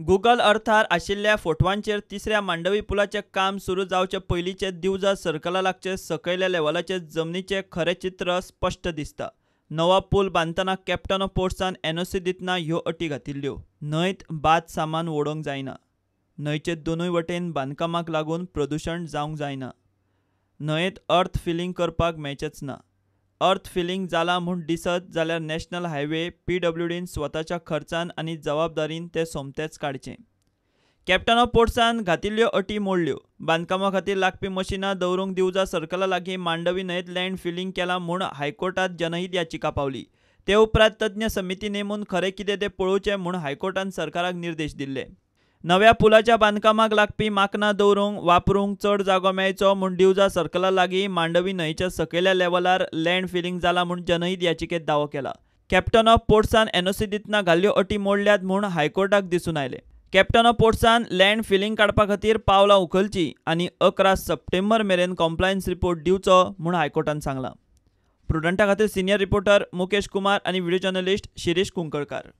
Google अर्थार आशिल्ल्या फोटवांचेर तिसऱ्या मांडवी पुलाचें काम सुरू जावचे पयलींचे दिवजा सर्कला लागचे सकयल्या लेव्हलाचे जमनीचें खरें चित्र स्पश्ट दिसता. नवो पूल बांदतना कॅप्टन ऑफ पोर्ट्सान एनओसी दितना ह्यो अटी घातिल्ल्यो. न्हंयत बाद सामान वडोवंक जायना. न्हंयचे दोनूय वटेन बांदकामाक लागून प्रदुशण जावंक जायना. न्हंयेंत अर्थ फिलींग करपाक मेळचेंच ना. अर्थ फिलींग जालां म्हूण दिसत जाल्यार नॅशनल हायवे पीडब्ल्यूडीन स्वताच्या खर्चान आनी जबाबदारीन तें सोमतेंच काडचें. कॅप्टन ऑफ पोर्ट्सान घातिल्ल्यो अटी मोडल्यो. बांदकामा खातीर लागपी मशिनां दवरूंक दिवजा सर्कला लागीं मांडवी न्हंयेंत लँड फिलींग केलां म्हूण हायकोर्टांत जनहीत याचिका पावली. ते उपरांत तज्ञ समिती नेमून खरें कितें तें पळोवचें म्हूण हायकोर्टान सरकाराक निर्देश दिल्ले. नव्या पुलाच्या बांदकामाक लागपी माकनां दवरूंक, वापरूंक चड जागो मेळचो म्हूण दिवजा सर्कला लागीं मांडवी न्हंयेच्या सकयल्या लेव्हलार लँड फिलींग जालां म्हूण जनहीत याचिकेंत दावो केला. कॅप्टन ऑफ पोर्ट्सान एनओसी दितना घाल्ल्यो अटी मोडल्यात म्हूण हायकोर्टाक दिसून आयलें. कॅप्टन ऑफ पोर्ट्सान लँड फिलींग काडपा खातीर पावलां उखलचीं आनी 11 सप्टेंबर मेरेन कॉम्प्लायन्स रिपोर्ट दिवचो म्हूण हायकोर्टान सांगलां. प्रुडंटा खातीर सिनियर रिपोर्टर मुकेश कुमार आनी व्हिडियो जर्नलिस्ट शिरीष कुंकळकार.